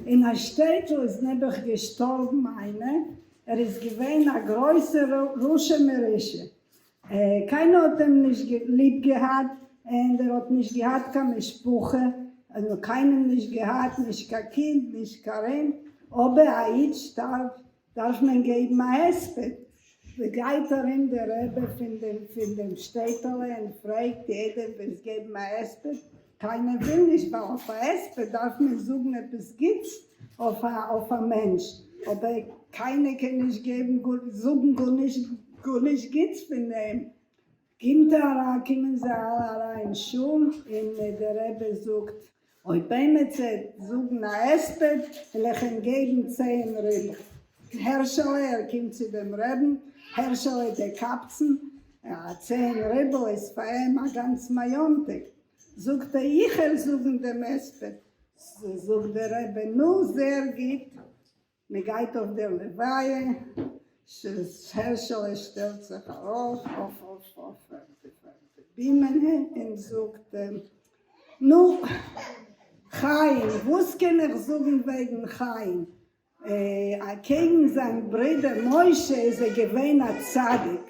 אין א שטעטל איז נעבעך געשטארבן איינער, ער איז געווען א גרויסער רשע מרושע, קיינער האט אים נישט ליב געהאט, און ער האט נישט געהאט קיין משפחה, קיינעם נישט געהאט, נישט קיין קינד, נישט קיין רענט, אבער א איד שטארבט דארף מען געבן א הספד, גייט ארום דער רבי פון דעם פון דעם שטעטעלע און פרעגט יעדעם ווילסט געבן א הספד, קיינער וויל נישט ווייל אויף א הספד דארף מען זאגן עפעס גוטס אויף א אויף א מענטש, אבער קיינער קען נישט געבן זאגן גארנישט גארנישט גוטס פון דעם, קומט ער אריין קומען זיי אלע אריין אין שול און דער רבי זאגט אויב עימיצער וועט זאגן א הספד וועל איך אים געבן צעהן רובל. הערשעלע ער קומט צו דעם רעבן, הערשעלע דער קבצן, א צעהן רובל איז פאר אים א גאנץ מאיאנטעק, זאגט ער איך העל זאגן דעם הספד, זאגט דער רבי נו זעהר גוט, מען גייט אויף דער לוויה, הערשעלע שטעלט זיך ארויף אויף אויף אויף די בימה און זאגט, נו, חיים, וואס קען איך זאגן וועגן חיים? אקעגן זיין ברודער משה איז ער געווען א צדיק.